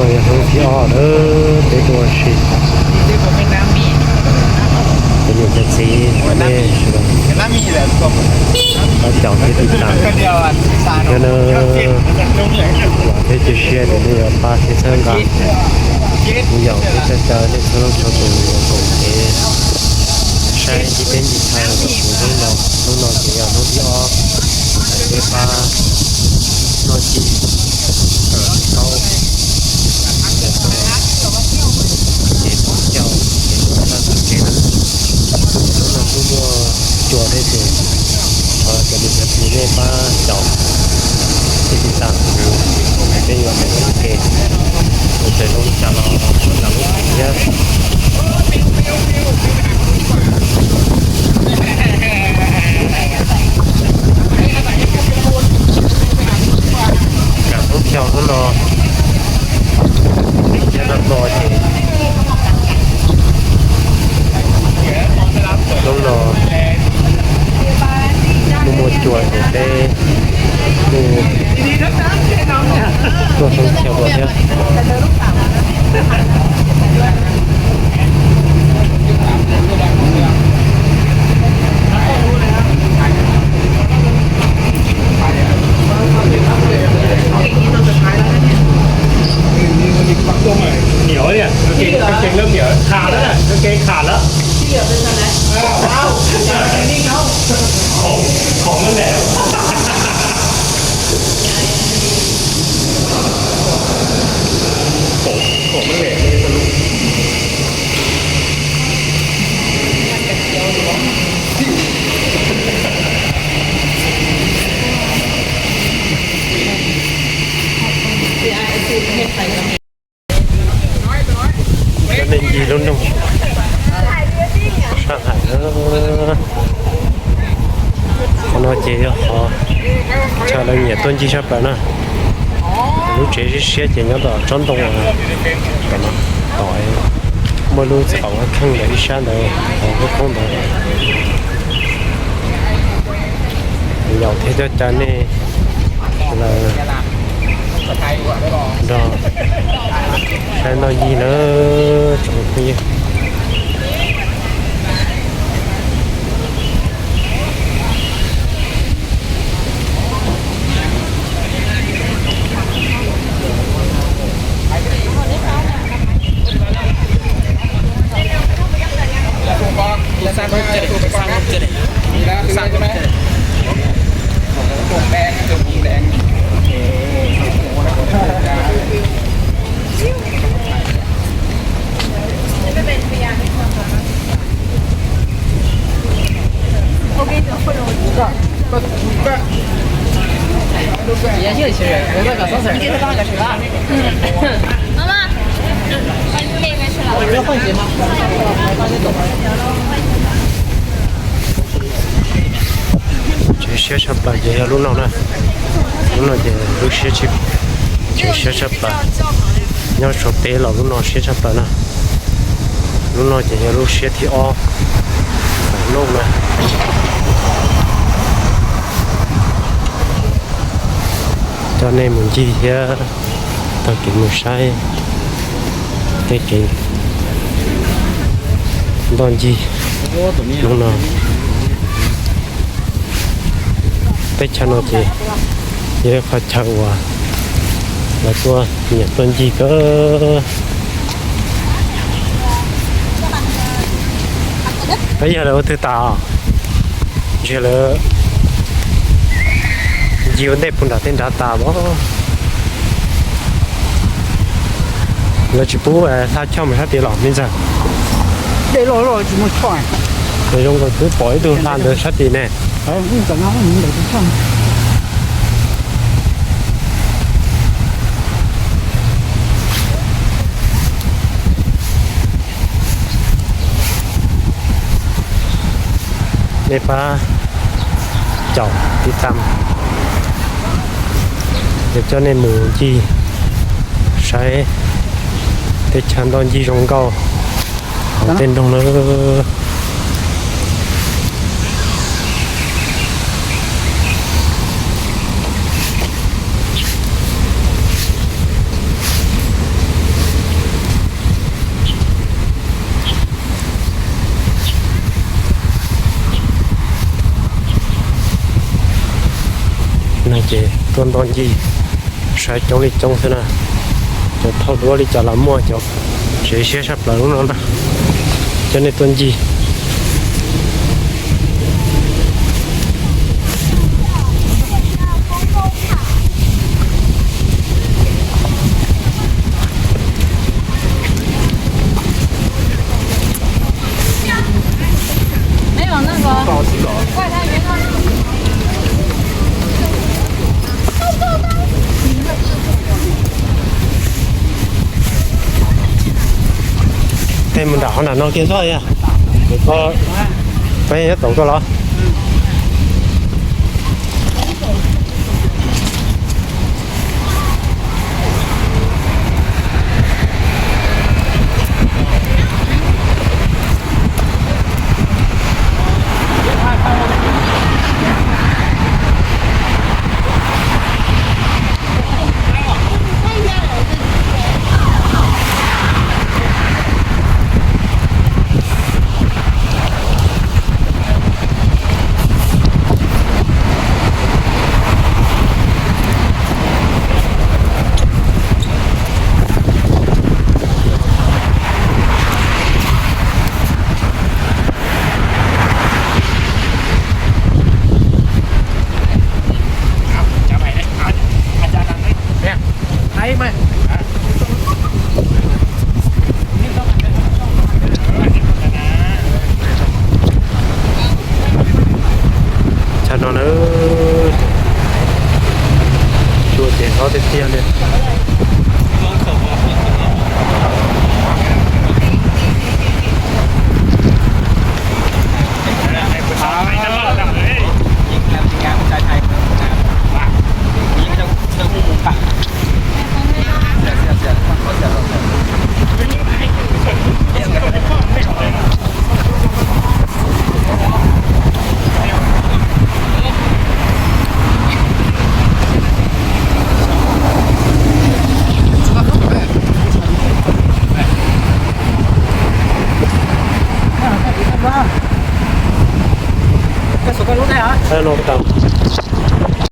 Yog hnub thib ob lawm peb tuaj ua si. Cov niam cov txiv nej sawv daws pab caum thiab tiv tam thiab na. Vam thiab cia siab tias nej yuav pab thiab txhawb nqa kuv yaum thiab coj caw nej txhua leej txhua tus uas koom kev saib ncig teb ncig chaw los koom kuv hnub no. Hnub no ces yog hnub thib ob, peb pab noj ncig, kaub, ces tau coj ces mus txog tom tsev na. Hnub no kuj muaj cua thiab ces thov cov niam cov txiv nej pab caum thiab tiv tam kuv, peb yuav mus ua ke mus txawm zoo li cas los lam lub txim thiab. Kam hnub thib ob hnub no, nyob rau no ces hnub no muaj muaj cua ces peb kuj tuaj hnub thib ob thiab. Niam, kab ke kham lawm, kab ke kham lawm. Khom, khom lawm. Cov neeg ncig lub nroog sab hais na. Qhov no ces yog qhov chaw lawv nyiam tuaj ncig sab plaws na. Lub tsev siab siab ces nyob tom tsob ntoo tom no, tom muaj lub txiv qaum kheej ntawd ib sab ntawd, hauv lub koob ntawd. Yaum thiab coj caw nej lawv nrog saib noj ncig nawb tsoom phooj ywg. Tsev siab tshaj plaws ces yog lub no na. Lub no ces lub siab tshaj, tsev siab tshaj plaws. Nyob Suav teb los lub no siab tshaj plaws na. Lub no ces yog lub siab thib ob lub na. Coj nej mus ncig thiab taug kev mus saib tej kev ntoj ncig hnub no. Teb chaws no ces yog ib qhov chaw uas lawv tuaj nyiam tuaj ncig kawg. Peb yog lawv ua twg tas os? Ntshe lawv ncig ua ntej puag nram tej nrad tas os. Lawv tsis pub hla choj mus sab tid los me ntxawg? Dej loj loj tsis muaj choj. Zoo nkaus twb pom ib tug hla ntawd sab tid ne. Nej pab caum tiv tam, es coj nej mus ncig saib teb chaws ntoj ncig zoo nkauj hauv tej nroog na. Ces tuaj nto ncig saib coob li coob xwb na. Cov thauj duab li cas los muaj, cov tsev siab tshaj plaws lub no ntag. Coj nej tuaj ncig. Tej mus nram qhov nram no kiag xwb yog. Peb yuav tau koj los. Tsam no na, cua ces hlob tiag tiag li. Lub no tau